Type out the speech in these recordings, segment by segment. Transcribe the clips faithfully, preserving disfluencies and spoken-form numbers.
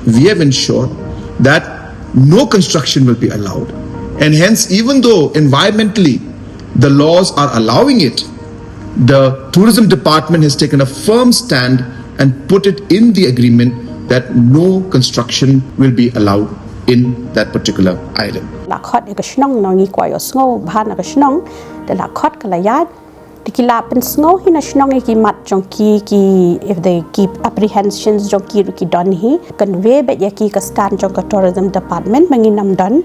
We have ensured that no construction will be allowed. And hence, even though environmentally the laws are allowing it, the tourism department has taken a firm stand and put it in the agreement that no construction will be allowed in that particular island. La khot ya ka shnong, nong i kwah yoh sngew bha na ka shnong, da la khot ka la ïaid. Te ki la pynsngew hi na shnong ya ki mat jong ki, ki, if they keep apprehensions jong ki ruh ki don hi. Convey beit ya ki ka stand jong ka tourism department, ma ngi nam don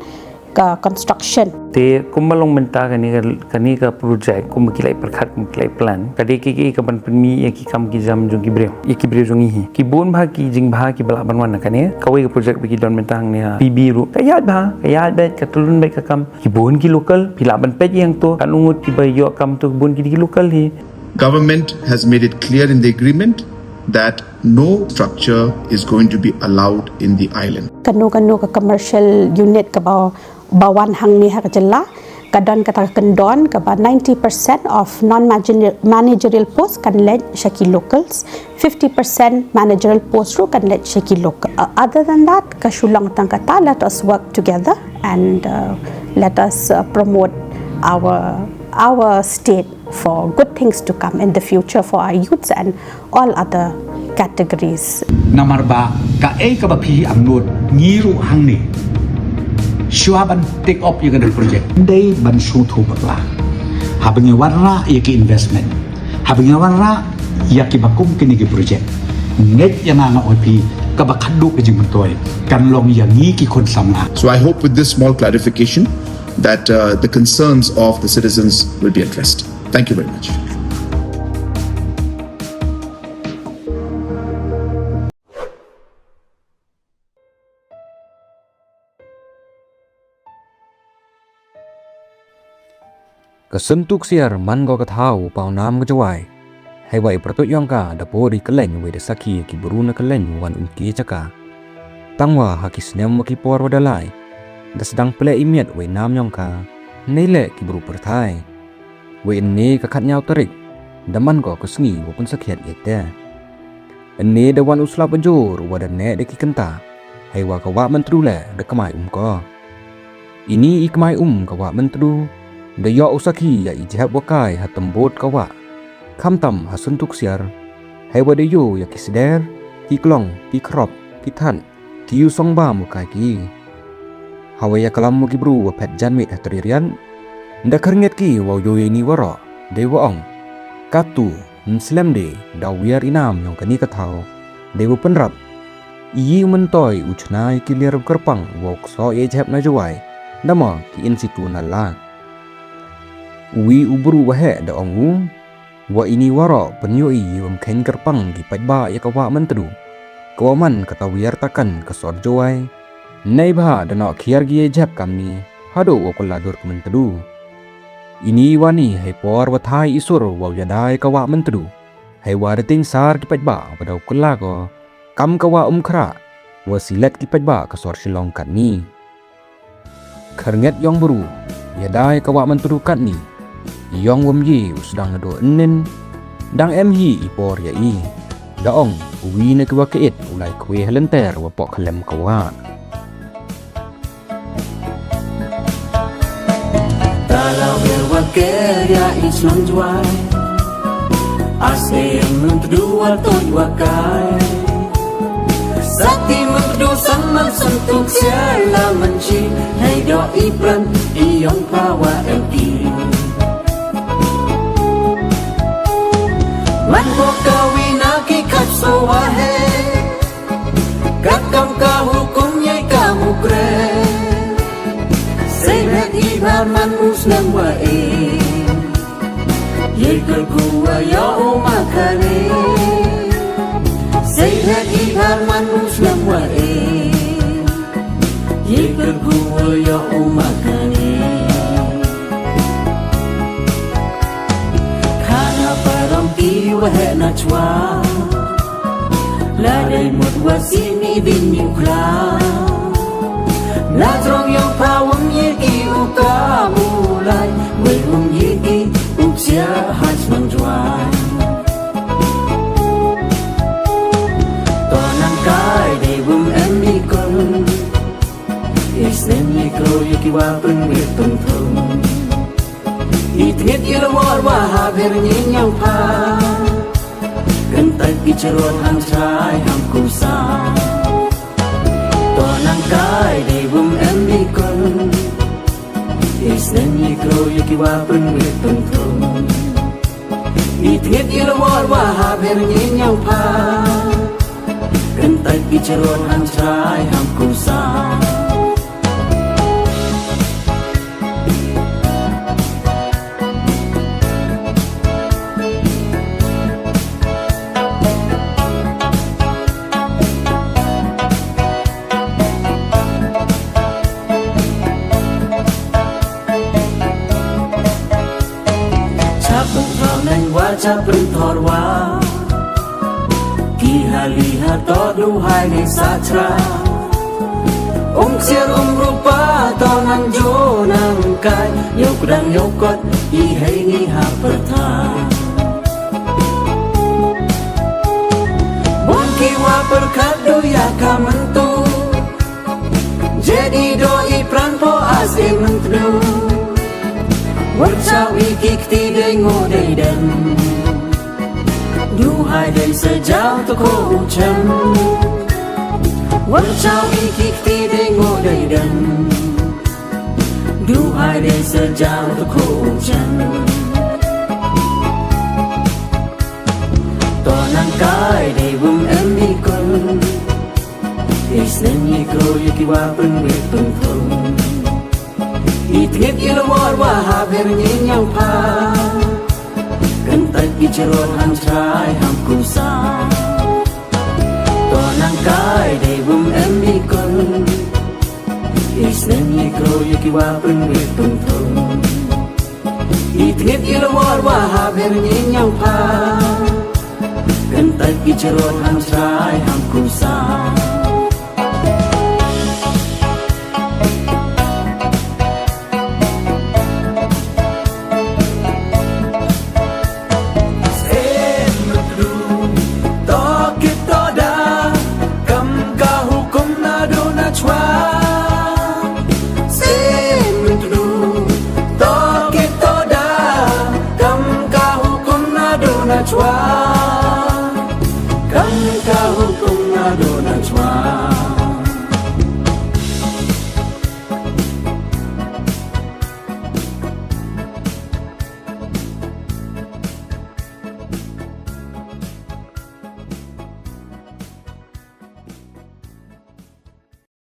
ka construction. Te kumba long mynta kani ka, kani ka project, kumba ki la pyrkhat, kumba ki la plan, ka dei ki, ki ka ban pynmih ya ki kam ki jam jong ki briew, ya ki briew jong ngi hi. Ki bun bha ki jingbha ki ba lah ban wan na kani kawei ka project ba ki don mynta hangne ha P B ruh. Ka ïaid bha, ka ïaid beit, ka tyllun beit ka kam. Ki bun ki local, phi lah ban peit ïa to, kan u ngut ki ba ïoh kam to, ki bun ki dei ki local hi. Government has made it clear in the agreement that no structure is going to be allowed in the island. Kano kano ka commercial unit ka ba, ba wan hangne ha ka jylla, ka don kata ka kyndon ka ba ninety percent of non-managerial post kan leit sha ki locals, fifty percent managerial post ruh kan leit sha ki local. Uh, other than that, ka shu long tang kata, let us work together and, uh, let us, uh, promote our, our state for good things to come in the future for our youths and all other categories. Namar ba kaei kaba phi angnud, ngi ruh hangne, shuwa ban take up ïa kane ka project, dei ban shu thoh bakla. Haba ngi wanrah ïa ki investment, haba ngi wanrah ïa ki ba kum kine ki project, ngeit ïa nga, nga ong phi, kaba khadduh ka jingmyntoi kan long ïa ngi ki khun samla. So I hope with this small clarification that, uh, the concerns of the citizens will be addressed. Thank you very much. Ka Syntu Ksiar man ko ka thaw pawnam ka Jowai. Heiwa i pyrtuit yong ka da bud i kylleng wei da sakhi ki bru na kylleng wan um ki jaka. Tangwa ha ki snem wa ki por wa da lai, da sdang plie i miat wei nam yong ka. Neileh ki bru pyrthai. Wei ynne ka khatñiaw tarik da man ko ka sngi wa pynsakhiat ïa te. Ynne da wan u slap ajur wa da neh da ki kynta, heiwa ka wah Myntdu leh da kmai um ko. Ini i kmai um ka wah Myntdu da ïoh u sakhi ïa i jhep wa kai ha tymbud ka wah, khamtam ha Syntu Ksiar, heiwa da ïoh ïa ki sder, ki klong, ki khrop, ki thad, ki ïu song bam wa kai ki. Hawa ïa klam wa ki bru wa phet janmiet ha Tari Riat, da khyrngiat ki wow ïoh ïa ini waroh, dei wa ong, katu, ym slem de, da wiar i nam yong kani ka thaw, dei wa pynrap. I yi u myntoi u chna ïa ki liar wa kyrpang wow ksoh ïa i jhep na Jowai, da ma ki in situ na la. Uwi u bru wa heh da ong u, wa ini waroh pynyoh i wym kheiñ kyrpang ki paidbah ïa ka wah Myntdu, ka wa man ka tawiar takan ka sor Jowai. Neibhah da noh khiar ki ïa i jhep kamni haduh wa kylla dur ka Myntdu. Ini wa ni hei por wa thai i sur wow ïada ïa ka wah Myntdu, heiwa da tieng sar ki paidbah wa daw kylla ko kam ka wah Umkhrah, wa silet ki paidbah ka sor Shillong katni. Khyrngiat yong bru ïada ïa ka wah Myntdu katni, yong wym ye u sdang naduh ynnin, dang em hi i por ïa i. Da ong uwi na ki wa ka it u lai khwe ha lynter wa poh khlem ka wah. Tala wer wa ker ïa i chnong Jowai, aste Myntdu wa toit wa kai. Sakti Myntdu sang man Syntu Ksiar la man chi, hei doh i pran i yong pha wa em ki. Man bok ka wi na ki khat so wa he, kat kam ka hukum ïa i kam u kre. Sei bhet i bha man u snem wa e, ïa i kyrkhu wa ïoh u ma kane. Sei bhet i bha man u snem wa e, ïa i kyrkhu wa ïoh u ma kane. Khana parom ki wa heh na chwa, la dei mut wa sih ni bini u khla. Na jrong yong pha wym ye ki u kam u lai, wei wym ye ki u ksiar ha chnong Jowai. To nang kai dei wym em ni ki wa pynwit pynthung. I tngit i lawor wa hap her ñi ñiang pha. Kyntait ki chirot hang chrai hang kusa. To nang kai dei wym em i kun. I snem i kro ya ki wa pynwit pynthung. I tngit i lawor wa hap her ñi ñiang pha. Kyntait ki chirot hang chrai hang kusa. Cha pynthor neng wa cha pynthor wa. Ki hali ha to du hai ne sa chra. Um siar um rupa to nang jo nang kai. Yow kdang yow kot i hei ni ha pyrtha. Bon ki wa pyrkhat du ya ka myntu. Jedi do i pran po as i myntdu. Wyrchaw i ki kti dei ngo dei dem. Du hai dei sa jaw to ko u chem. Wyrchaw i ki kti dei ngo dei dem. Du hai dei sa jaw to ko u chem. To nang kai dei wym em i kun. I snem i kro ya ki wa pynwit pynthung. I tngit i lawor wa hap her ñi ñiang pha. Kyntait ki chirot hang chrai hang kusa. To nang kai dei wym em i kun. I snem i kro ya ki wa pynwit pynthung. I tngit i lawor wa hap her ñi ñiang pha. Kyntait ki chirot hang chrai hang kusa. Em mutru, to kit to da, kam ka hukum na do na chwa.